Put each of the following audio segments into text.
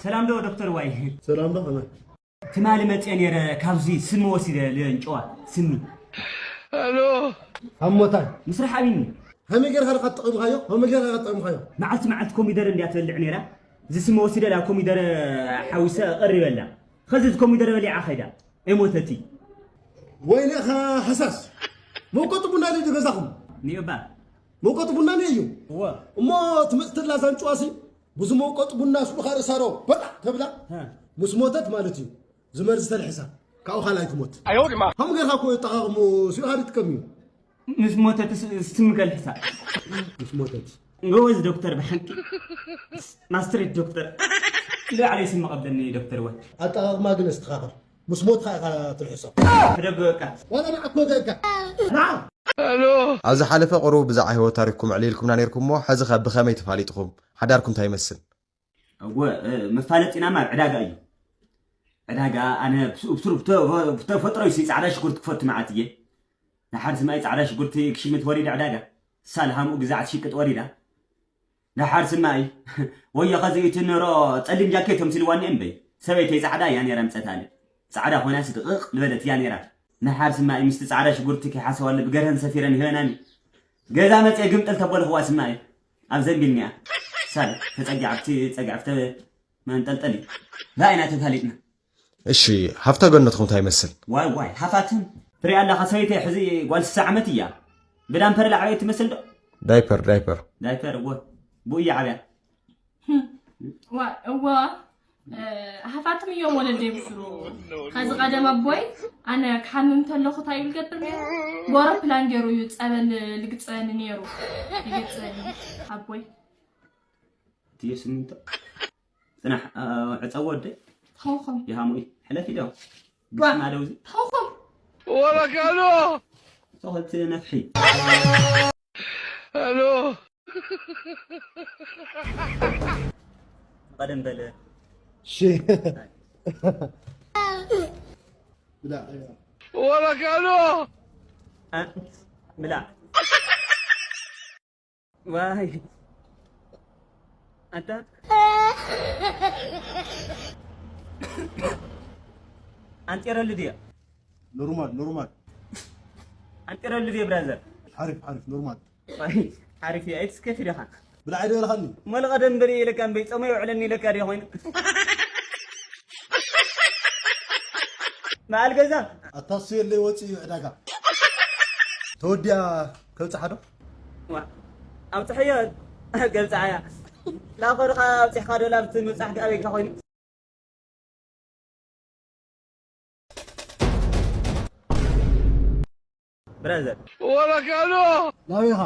ሰላም ዶ ዶክተር ዋይ? ሰላም ዶ ከመይ? ትማሊ መፅአ ነይረ፣ ካብዚ ስሚ ወሲደ ልንጨዋ ስሚ። ካብ ሞታይ? ምስራሕ ኣቢኒ። ከመይ ጌርካ ኢኻ ተጠቒምካዮ? ከመይ ጌርካ ኢኻ ተጠቒምካዮ? መዓልቲ መዓልቲ ኮሚደረ እንድያ ትበልዕ ነይራ። እዚ ስሚ ወሲደ ላ ኮሚደረ ሓዊሰ ቀሪበላ። ኸዚ እዚ ኮሚደረ በሊዓ ኸይዳ። ኣይሞተቲ። ወይኔ ኸ ሃሳስ። መውቀጢ ቡና ድዩ ገዛኹም? ኒዮባ። መውቀጢ ቡና ኒዮ እዩ። እወ። እሞ ትመጽእ ተላ ዛንጭዋሲ ብዙ መውቀጢ ቡና ስሉኻ ርእሳ ዶ በጣ ተብላ? ሃ። ምስ ሞተት ማለት እዩ። ዝመርዝ ተልሕሳ። ካብኡ ካልኣይ ትሞት። ኣዮ ድማ። ከምኡ ጌርካ እኮ የጠቓቕሙ ሲልካ ድጥቀም እዩ። ምስ ሞተት ስ-፣ ስም ከልሕሳ። ምስ ሞተት። ጎበዝ ዶክተር ብሓቂ። ማስትሬት ዶክተር። ንባዕለይ ስም ቀብለኒ ዶክተር ወ። ኣጠቓቕማ ግን ኣስተኻኽል። ምስ ሞትካ ኢኻ ትልሕሶ። ሕደግ በቃ። ዋላ ንዓኮ ገእካ። ንዓ። ኣብዚ ሓለፈ ቁሩብ ብዛዕባ ህይወት ታሪኽኩም ኣዕሊልኩምና ነይርኩም እሞ፣ ሕዚ ኸ ብኸመይ ተፋሊጥኹም? ሓዳርኩም እንታይ ይመስል? እወ፣ እ፣ መፋለጢና ኣብ ዕዳጋ እዩ። ዕዳጋ ኣነ ብስ-፣ ብስሩ ብተ-፣ ብተፈጥሮይ ሲ ጻዕዳ ሽጉርቲ ክፈቱ መዓት እየ። ንሓር ስማይ ጻዕዳ ሽጉርቲ ክሽምት ወሪደ ዕዳጋ። ሳልሃሙ ግዛዕት ሽቅጥ ወሪዳ። ንሓር ስማይ ወዮ ኸዚ እቲ ንሮ ጸሊም ጃኬት ተምሲልዋኒ እምበይ። ሰበይተይ ጻዕዳ እያ ነይራ ምጸታለ። ጻዕዳ ኾይና ስድቕቕ ዝበለት እያ ነይራ። ንሓር ስማይ ምስቲ ጻዕዳ ሽጉርቲ ከይሓሰዋለ ብገርሀን ሰፊረን ይህበናኒ። ገዛ መጽየ ግምጥል ተበልኽዋ ስማይ። ኣብ ዘንቢል እኒኣ። ሳል ተጸጊዓ ኣብቲ ጸግዒ ኣብቲ መንጠልጠሊ። ብኣይና ተፋሊጥና። እሺ፣ ሃፍተ ገነትኩም እንታይ ይመስል? ዋይ ዋይ፣ ሃፋትም። ትሪኣ ኣለኻ ሰበይተይ ሕዚ ጓል ስሳ ዓመት እያ። ብዳምፐር ላዕበይ ትመስል ዶ? ዳይፐር፣ ዳይፐር። ዳይፐር፣ እወ። ብኡ እያ ዓብያ። ዋ፣ እዋ። እ፣ ሃፋትም እዮም ወለደይ ብስሩ። ከዚ ቀደም ኣቦይ ኣነ ክሓምም እንተለኹ እንታይ እዩ ዝገብር ነይሩ? ብኣውሮፕላን ገይሩ እዩ ጸበል ልግጸኒ ነይሩ። ይግጸኒ ኣቦይ። እትዮ ስሚንቶ። ጽናሕ፣ እ፣ ዕጸዎ ወደይ። ተኸውኸው። ይሃሙይ። ሕለፊ ዶ? ዋ። ግጥና ደውዚ። ተኸውኸው። ወረካኖ! ሶኸት ነፍሒ። ኣሎ። ቀደም በለ። ሺ። ብላ፣ እያ። ወረካኖ! እ፣ ብላ። ዋይ። ኣንታ። ኣንጤረሉ ድያ? ኖርማል፣ ኖርማል። ኣንጤረሉ ድያ ብራዘር? ሓሪፍ፣ ሓሪፍ፣ ኖርማል። ዋይ፣ ሓሪፍ እያ። ኣይትስከፊ ዲኻ? ብላዕ ዶ ኢልካኒ? መለ ቀደም በሊ ኢለካ እምበይ፣ ጸመይ ውዕለኒ ኢለካ ድየ ኮይኑ? በዓል ገዛ። ኣታ እሱ የለይ ወፂኡ እዩ ዕዳጋ። ተወዲኣ ከብፅሓ ዶ? ዋ፣ ኣብፅሐዮ ገብፅዓያ። ላኸድኻ ኣብፂሕኻ ዶ ላብቲ ምብፃሕ ከኣበይካ ኮይኑ? ብራዘር። ወረካኖ! ናበይ ኢኻ?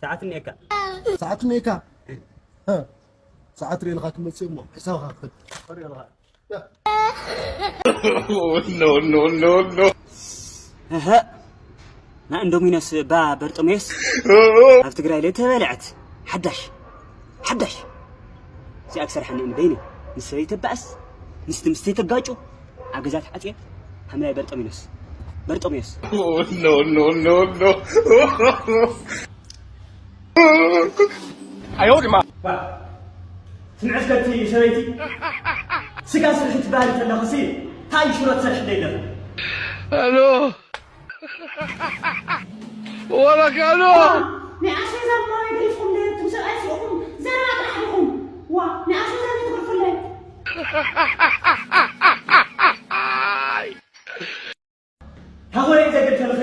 ሰዓት እኒኤካ። ሰዓት እኒኤካ? ሀ፣ ሰዓት ርእልኻ ትመጽእ እሞ፣ ሕሳብኻ ክፈል። ርእልኻ። ኖ፣ ኖ፣ ኖ፣ ኖ። እህ፣ ና እንዶሚኖስ ባ በርጦሜዎስ ኣብ ትግራይ ለተበልዐት ሓዳሽ፣ ሓዳሽ። እዚኣ ክሰርሓኒ እምበይኒ ምስ ሰበይተ ባእስ፣ ምስቲ ምስተይ ተጋጩ፣ ኣብ ገዛ ተዓጽየ፣ ሓምላይ በርጦሜዎስ፣ በርጦሜዎስ። ኖ፣ ኖ፣ ኖ፣ ኖ። ኣዮ ድማ። ዋ፣ ስምዒ እስከ እቲ ሰበይቲ፣ ስጋ ስርሒ ትበሃል እንተለኽሲ፣ ታይ ሽሮ ትሰርሒ ደለኺ? ኣሎ። ወረካኖ! ናይ ኣስቤዛ እሞ የድልፍኩም ዶ? እቱም ሰብኣይ ስኢኹም ዘረባ ጥራሕ ዲኹም? ዋ፣ ናይ ኣስቤዛ ዶ ትገድፉለይ? ሃኾረይ ዘገድፈልኺ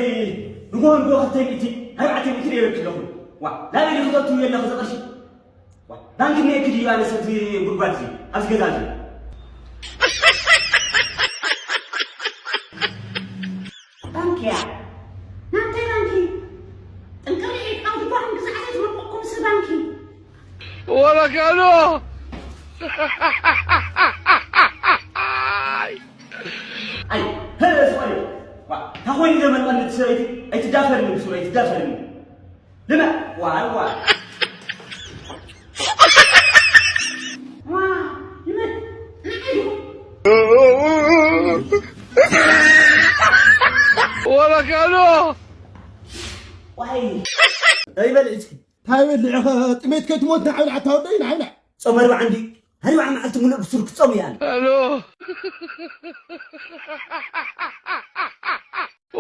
ንጎ ንጎ ክልተ ሚእቲ ኣርባዕተ ሚእቲ ነይረኪ ኣለኹ። ዋ፣ ናበይ ዲኺ ተእትውዮ ኣለኺ እዚ ቅርሺ? ዋ፣ ባንክ እኒኤኪ ድዩ ኣነ ሰብዚ ጉድጓድ እዚ፣ ኣብዚ ገዛ እዚ? ባንክ እያ። ናንታይ ባንኪ? ጥንቅርዒት ኣብ ድባኹም ግዛዕ ዘይትመልቀኩም ሲ ባንኪ። ወረካኖ! ኣይ፣ ሄ፣ ስማይ። ዋ፣ ታኾይኒ ዘመልቀኒ እቲ ሰበይቲ፣ ኣይትዳፈርኒ ብስሩ፣ ኣይትዳፈርኒ። ልመ-፣ ዋይ፣ ዋይ። ዋ፣ ልመ-፣ ወረካኖ! ዋይ። ኣይበልዕ እስኪ። እንታይ በልዕኸ? ጥሜት ከይትሞት ንዓብላዕ ኣታ ወደይ፣ ንዓብላዕ። ጾም ኣርብዓ እንዲ ኣርብዓ መዓልቲ ሙሉእ ብሱር ክጾም እያ። ኣሎ።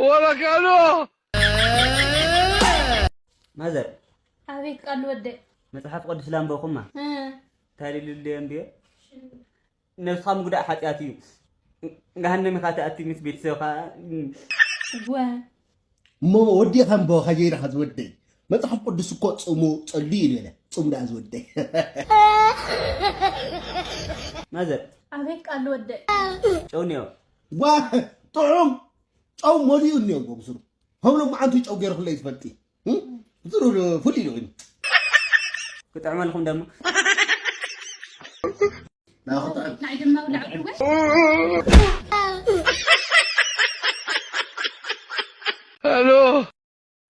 ወላ ካሎ። ማዘር፣ ኣቤት ቃል ወደ። መጽሓፍ ቅዱስ ላንበኹማ። እ። ታሊሉ ደንብዮ። ነብስኻ ምግዳእ ሓጢኣት እዩ። ገሃነም ኢኻ ትኣቲ ምስ ቤተሰብኻ። ወ። እሞ ወዲኻ እምበ ኸጀይርኻ ዝወደይ። መጽሓፍ ቅዱስ እኮ ጽሙ ጸልዩ ኢሉ ኢለ። ጽሙ ደኣ ዝወደይ። ማዘር። ኣቤት ቃል ወደ። ጨው እኒኦ። ዋ፣ ጥዑም ጨው መሊኡ እኒኦ ብስሩ። ከም ሎማዓንቲ ጨው ገይርክለይ ትፈልጢ? እም? ብስሩ ፍሉይ እዩ። ክጥዕመልኩም ደሞ። ናይ ክጥዕም። ናይ ድማ ውላዕ እኮ። ሄሎ።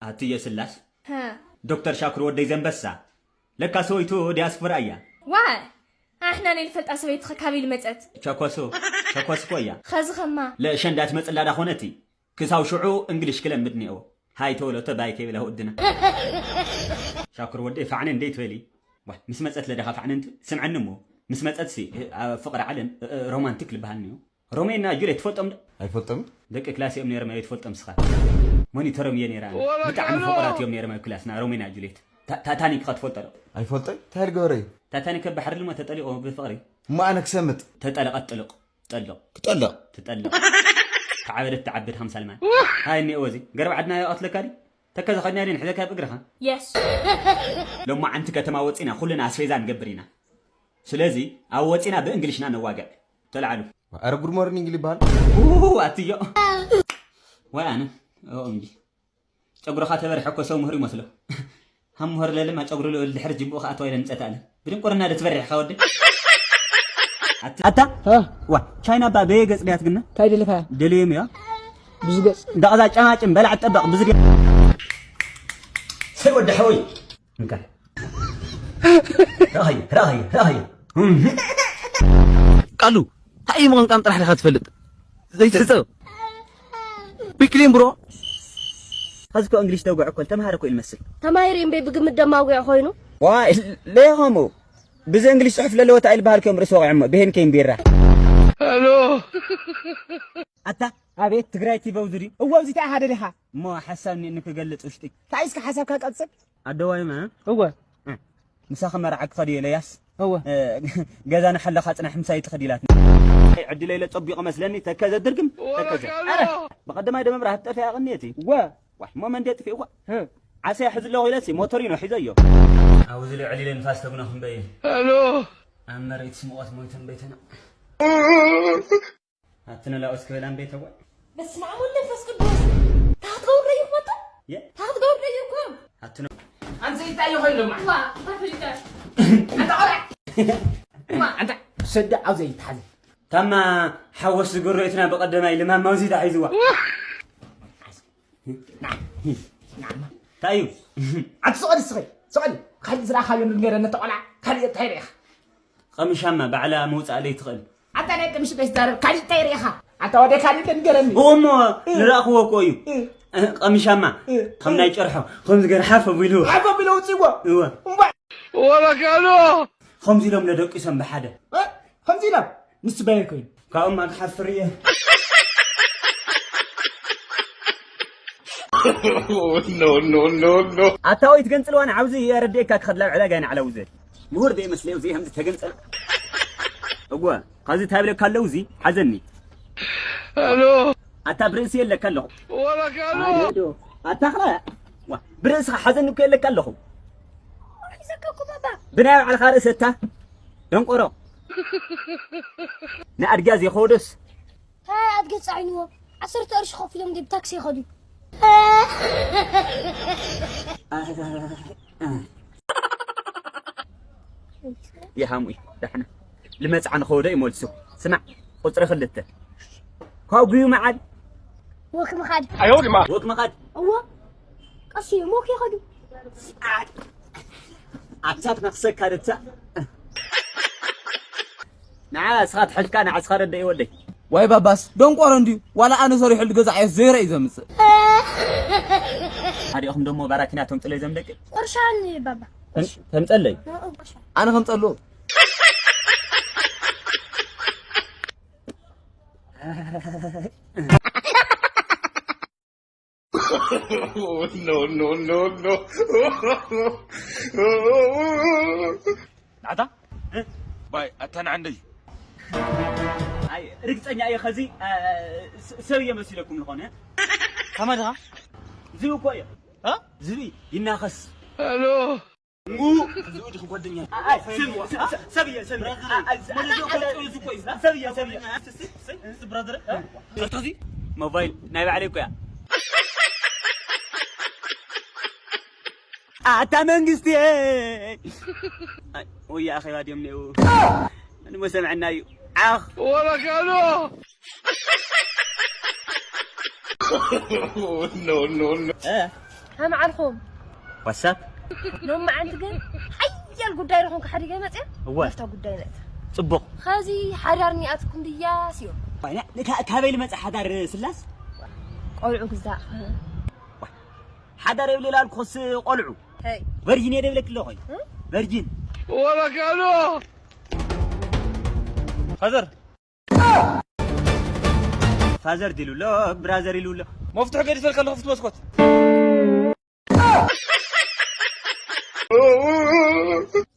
ኣቲ የስላስ፣ ሃ። ዶክተር ሻኩር ወደይ ዘንበሳ፣ ለካ ሰወይቱ ዲያስፖራ እያ። ዋይ፣ ኣሕና ነይንፈልጣ ሰበይትኸ ካበይ ልመጸት? ቸኮሱ፣ ቸኮስ እኮ እያ። ኸዚ ኸማ? ለእሸንዳ ትመጽእ ላዳ ኾነቲ፣ ክሳው ሽዑ እንግሊሽ ክለምድ እኒኦ። ሃይ ተወለቶ ባይ ከይብላ ወድና። ሻኩር ወደይ ፋዕነ እንደይ ትበሊ? ዋ፣ ምስ መጸት ለደኻ ፋዕነ እንት-፣ ስምዐኒ እሞ፣ ምስ መጸትሲ፣ ኣብ ፍቕሪ ዓለም፣ እ፣ እ፣ ሮማንቲክ ልበሃል እኒኦ። ሮሜና ጁልየት ትፈልጦም ዶ? ኣይፈልጦም። ደቂ ክላስ እዮም ነይሮም፣ ኣበይ ትፈልጦም ስኻ? ሞኒተሮም እየ ነይረ ኣነ። ወላ ብጣዕሚ ካሎ። ፍቑራት እዮም ነይሮም ኣብ ክላስና፣ ሮሜና ጁልየት። ታ-፣ ታታኒክ ኸ ትፈልጦ ዶ? ኣይፈልጦይ። እንታይ ልገበረ እዩ? ታታኒክ ኣብ ባሕሪ ልሞ ተጠሊቑ ብፍቕሪ። እሞ ኣነ ክሰምጥ? ተጠለቐት ጥልቕ። ጠልቕ። ክጠልቕ? ትጠልቕ። ተዓበደት ትዓብድ ከም ሳልማን። ሃይ እኒኦ ወዚ። ገርብ ዓድና ይቐትለካ ድዩ? ተከዘ ኸድና ድን ሕዘካ ኣብ እግርኻ? የስ። ሎማዓንቲ ከተማ ወፂና ኩልና ኣስፌዛ ንገብር ኢና። ስለዚ ኣብ ወፂና ብእንግሊሽና ነዋግዕ። ተላዓሉ። ኣረ ጉድ ሞርኒንግ ይበሃል። ኡ፣ ኣትዮ። ወይ ኣነ። ኦ፣ ኦምጂ። ጨጉርኻ ተበርሐ እኮ ሰው ምህር ይመስሎ። ሃም ምህር ለልማ ጨጉሪ ልብል ድሕሪ ጅብኡ ከኣ ተዋይለ ንጸት ኣለ። ብድንቁርና ዶ ትበርሕ ኢኻ ወዲ? ኣት-፣ ኣታ? ሃ? ዋ፣ ቻይና ባ በየ ገጽ ድያት ግና? እንታይ ደለኻ? ደልዮም እያ። ብዙ ገጽ። እንዳቕዛ ጨማጭም በላዕ ጠበቕ ብዙ ድያ-፣ ሰይ ወዲ ሓወይ። እንካ። ራኸይ፣ ራኸይ፣ ራኸይ። ቃሉ፣ እንታይ እዩ ምቕምቃም ጥራሕ ዲኻ ትፈልጥ? ዘይትሕጸብ። ቢክሊን ብሮ። ኸዚ እኮ እንግሊሽ ተውግዕ እኮ ተምሃረ እኮ እዩ ልመስል። ተማሂሩ እምበይ ብግምት ደማጉዕ ኮይኑ። ዋይ፣ ለይኸምኡ። ብዚ እንግሊሽ ጽሑፍ ለለወ እንታይ ልበሃል ከም ርእሲ ወቒዖሞ፣ ብሄን ከይን ቢራ። ሄሎ። ኣታ፣ ኣቤት፣ ትግራይ ቲቪ ኣብዚ ድዩ? እወ፣ ኣብዚ እንታይ ኢኻ ደሊኻ? እሞ ሓሳብ እኒኤኒ ክገልጽ ውሽጢ። እንታይ እስከ ሓሳብካ ቀጽል። ኣደዋይማ? እወ። እ፣ ምሳኺ መርዓ ክኸድ እየ ኢለያስ። እወ። እ፣ ገዛ ንሓለኻ ጽናሕ ምሳይ ትኸድ ኢላትኒ። ዕድለይ ኢለ ጸቢቑ መስለኒ፣ ተከዘ ድርግም፣ ተከዘ። ኣረ፣ ብቐደማይ ደመብራ ክትጠፍያ ቅንየቲ። እወ። ዋይ፣ እሞ መንዴ ጥፊእዋ። እ። ዓሰ ሕዚ ኣለኹ ኢለሲ ሞቶሪኖ ሒዘዮ። ኣብዚ ልዕል ኢለ ንፋስ ተግኖ ክንበይ። ሄሎ። ኣብ መሬት ስሙቐት ሞይተን በይተና። ኣቲ ንላኦስ ክበላ እምበይተዋ። በስመ ኣብ ወወልድ ወመንፈስ ቅዱስ። ታትገብር ደይርኩም ኣታ? የ? ታትገብር ደይርኩም? ኣቲ ነ-፣ ኣንተ ይታይ ይኾይን ድማ? ዋ፣ ኣፍሪቃ። ኣንተ ቆልዓ። ዋ፣ ኣንተ ሰደ ኣብ ዘይተሓዘ። ታማ ሓወስ ዝግሮ እትና ብቐደማይ ልማም ማውዚ ተሒዝዋ። ዋ። ናማ። እንታይ እዩ? ኣቲ ስቐል እስኸ፣ ስቐል። ካልእ ዝረኣኻዮ ንገረኒ፣ ነቲ ቆልዓ። ካልእ እንታይ ርኢኻ? ቀምሻማ ባዕላ ምውጻእ ለይትኽእል። ኣታ ናይ ቀምሽ ደስ ዛረብ፣ ካልእ እንታይ ርኢኻ? ኣታ ወደ ካልእ ንገረኒ። እዎ እሞ፣ እ። ንረኣኽዎ እኮ እዩ። እ። እ፣ ቀምሻማ፣ እ። ከም ናይ ጨርሖ፣ ከምዚ ገይሩ ሓፍ ኣቢሉ። ሓፍ ኣቢሉ ኣውጺእዎ። እወ። እምባ። ወላ ካሎ። ከምዚ ኢሎም ለደቂሶም ብሓደ። እ? ከምዚ ኢሎም? ንሱ በየን ኮይኑ? ካብኦም ኣግሓፍር እየ። ኖ፣ ኖ፣ ኖ፣ ኖ። ኣታ ወይ ትገንጽልዋ ንዓውዚ የረድኤካ ክኸድላ ዕዳጋ ንዓላ ውዘ። ምሁር ደይመስለዩ ዘይከምዚ ተገንጸል። እወ፣ ካብዚ ታብለካ ኣለዉ እዚ ሓዘኒ። ኣሎ። ኣታ ብርእሲ የለካ ኣለኹ። ወላ ካሎ። ኣዶ፣ ኣታ ኽላ-፣ ዋ፣ ብርእስኻ ሓዘኒ እኮ የለካ ኣለኹ። ሒዘካ እኮ ባባ። ብናይ ባዕልኻ ርእሲ እታ ደንቆሮ። ንኣድጊያ ዘይኸወዶስ። ሃይ ኣድገ ጻዒንዎ። ዓሰርተ ቅርሺ ከፊሎም ድብ ታክሲ ይኸዱ። ይሃሙይ፣ ዳሕና። ልመጽዓ ንኸወዶ ይመልሱ። ስማዕ፣ ቁጽሪ ክልተ። ካብኡ ጉዩ መዓል። ወክ ምኻድ። ኣዮ ድማ። ወክ ምኻድ። እዎ። ቀስ እዮም ወክ ይኸዱ። ኣሳት ነኽሰካ ደታ። ንዓ እስኻ ትሐሽካ ንዓ እስኻ ረዳኢ ወደይ። ዋይ ባባስ ደንቆሮ እንድዩ። ዋላ ኣነ ሰሪሑ ልገዛዕ እየ ዘይረ እዩ ዘምጽእ። ኣዲኹም ደሞ ባራኪና ተምጽለይ ዘምደቂ። ቁርሻን ባባ። ተም-፣ ተምጸለይ? ቁርሻን። ኣነ ከምጸሉ። No, no, no, no. ናታ? ባይ ኣታ ንዓንደይ። ኣይ ርግጸኛ እየ ኸዚ፣ እ፣ ስ-፣ ሰብ እየ መሲለኩም ዝኾነ። ከመይ ድኻ? ዝብኢ እኮ እየ። እ? ዝብኢ ይናኸስ። ሄሎ። ሙ-፣ ዝብኢ ድኹም ጓደኛ። ኣይ፣ ሰብ፣ ሰብ፣ ሰብ እየ፣ ሰብ እየ። ኣይ፣ ኣይ፣ ሰብ እየ፣ ሰብ እየ። ብራዘር፣ እ? ሰርቶ እዚ ሞባይል ናይ ባዕለይ እኮ እያ። ኣታ መንግስቲ፣ ኣይ፣ ወይ ኣኼባ ድዮም ነይሩ። ንሞ ሰምዐና እዩ። ዓኽ። ወረጋሎ። ኖ፣ ኖ፣ ኖ። እ? ከመይ ዓልኹም? ዋትሳፕ? ሎም መዓልቲ ግን ሓያል ጉዳይ ረኹም ክሓዲገ መፅያ? እወ። ናብታ ጉዳይ ነእታ። ጽቡቕ። ኸዚ ሓዳር ኒኣትኩም ድያ ስዮም? ዋይና፣ ንካ-፣ ካበይ ልመጽእ ሓዳር ስላስ? ቆልዑ ግዛእ። ሓዳር የብለይ ላልኩኸስ ቆልዑ። ሄይ። ቨርጂን እየ ደብለኪ ኣለኹ። እ? ቨርጂን። ወረጋሎ። ፋዘር። ፋዘር ዲሉ ኣሎ፣ ብራዘር ኢሉ ኣሎ። መፍትሑ ገዲፈልካ ኣለኹ፣ ክፍት መስኮት።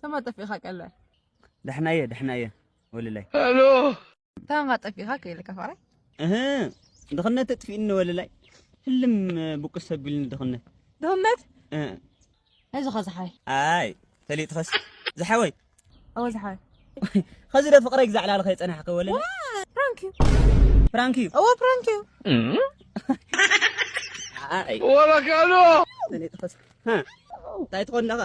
ተማ ጠፊእኻ ቀለ። ደሕና እየ፣ ደሕና እየ፣ ወለላይ። ሄሎ። ተማ ጠፊእኻ ከይልካ ፋራይ። እህ፣ ድኽነት ተጥፊእኒ ወለላይ። ህልም ብቁስ ሰቢልኒ ድኽነት። ድኽነት? እ። እዚ ኸ ዝሓይ? ኣይ፣ ፈሊጥኸስ። ዝሓወይ። እወ ዝሓወይ። ኸዚ ዶ ፍቕረይ ግዛዕ ላልኸ የጸናሕከ ወለላይ? ዋ፣ ፕራንክ እዩ። ፕራንክ እዩ? እወ ፕራንክ እዩ። ኣይ። ወረጋሎ። ፈሊጥኸስ። ሃ፣ እንታይ ትኾን ኣለኻ?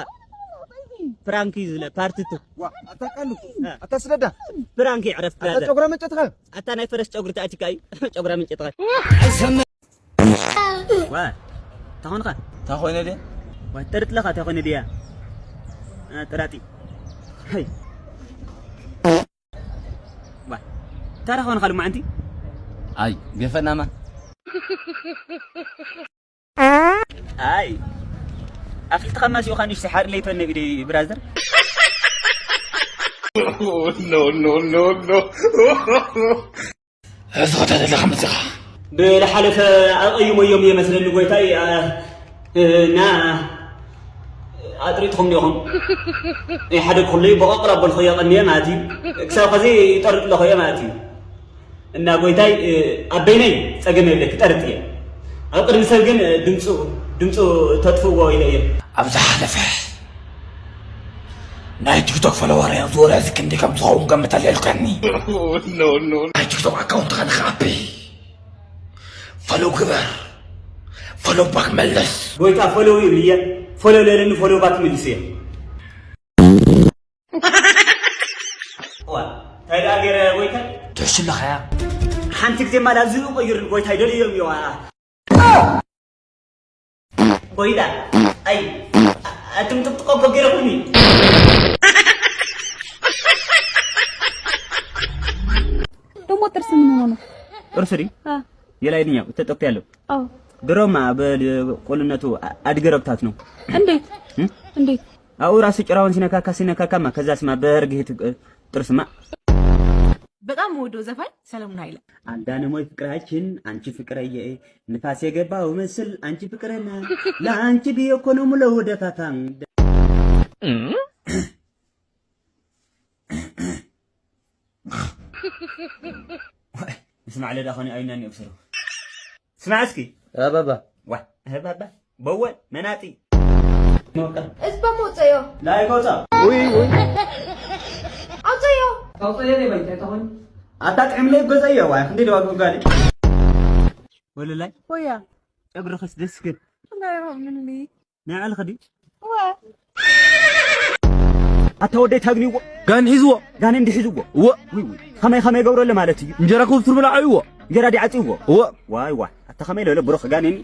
ፕራንክ እዩ ዝብለ፣ ፓርት ቱ። ዋ፣ ኣታ ቃሉ፣ እ። ኣታ ስደዳ። ፕራንክ እዩ፣ ዕረፍ፣ ኣታ ብራዘር። ጨጉራ መጨትኻ። ኣታ ናይ ፈረስ ጨጉሪ ተኣቲካ እዩ፣ ጨጉራ መጨትኻ። ዋ፣ እንታይ ኾንኻ? እንታይ ኮይነ ድየ? ዋ፣ ጠርጥለኻ እንታይ ኮይነ ድያ? እ፣ ጥራጢ። ሄይ። ዋ፣ እንታይ ኾንኻ ሎማዓንቲ? ኣይ፣ ገፈናማ። ኣይ፣ ኣፍልጥኻማ ሲኡኻ ንእሽተይ ሓር ለይፈነ ብደይ ብራዘር። ኖ፣ ኖ፣ ኖ፣ ኖ። እዚ ኸታ ዘለኻ መጺኻ። ብዝሓለፈ ኣቐይሞዮም እየ መስለኒ ጎይታይ፣ እ፣ እና ኣጥሪጥኹም ዲኹም? ኣይሓደግኩለይ፣ ብቐቕር ኣበልኹ የቐንየ ማለት እዩ። ክሳብ ኸዚ ይጠርጥ ኣለኹ እየ ማለት እዩ። እና ጎይታይ፣ እ፣ ኣብ በይነይ ጸገም የብለይ፣ ክጠርጥ እየ። ኣብ ቅድሚ ሰብ ግን፣ እ፣ ድምፁ፣ ድምፁ ተጥፍዎ ኢለ እየ። ኣብ ዝሓለፈ ናይ ቲክቶክ ፎሎወር እያ፣ ዝወረ እዚ ክንደይ ከም ዝኸውን ገምት ኣለልካኒ። ኖ፣ ኖ። ናይ ቲክቶክ ኣካውንትኻ ንኽዓቢ ፎሎው ግበር፣ ፎሎው ባክ መልስ። ጎይታ ፎሎው ይብል እየ፣ ፎሎው ለለኒ ፎሎው ባክ ይምልስ እየ። እዋ፣ እንታይ ደኣ ገይረ ጎይታይ? ትሕሽለኻያ። ሓንቲ ግዜ ማላ ዝብኢ ቀይሩኒ ጎይታይ ደልዮም እየዋ። ጎይታ፣ ኣይ፣ ኣትም ጥጥቆ እኮ ገይረኹኒ። ደሞ ጥርስ ምን ሆኖ ነው? ጥርስ ዲ? አ። የላይ ድኛው ተጠቅቶ ያለው። አዎ። ድሮማ በቁልነቱ አድገረብታት ነው። እንዴት? እም? እንዴት? አው ራሱ ጭራውን ሲነካካ ሲነካካማ ከዛስማ በርግህ ጥርስማ። በጣም የምወደው ዘፋኝ ሰለሞን ኃይለ። አንዳነሞይ ፍቅራችን አንቺ ፍቅረዬ፣ ንፋስ የገባው ምስል አንቺ ፍቅርና፣ ለአንቺ ብዬ እኮ ነው ምለው ደፋፋ። ስማዕ ለዳ ኾነ ኣይናኒ እብስሩ። ስማዕ እስኪ። ያ ባባ። ዋ፣ ህ ባባ። በወ፣ መናጢ። እዚ በሞ ውፀዮ። ላይ ከውፃ። ውይ፣ ውይ። ኣውፀዮ። ኣውፀዮ ለይ ባይታ ተኾን። ኣታ ጥዕም ለይ ገዘዮ፣ ዋይ፣ ክንዲ ደዋ ጉጋሊ። ወለላይ። ወያ። ጨጉርኽስ ደስ ክብል። እንታይ ይኸውንኒ? ናይ ባዕልኺ ድዩ? እወ። ኣታ ወደይ ታግንይዎ። ጋን ሒዝዎ። ጋን እንዲ ሒዝዎ። እወ። ውይ፣ ውይ። ኸመይ፣ ኸመይ ገብረሉ ማለት እዩ? እንጀራ ክውፍር ብላዕይዎ። እንጀራ ዲዓጽይዎ። እወ። ዋይ፣ ዋይ። ኣታ ኸመይ ለለ ብሩኽ ጋኔን።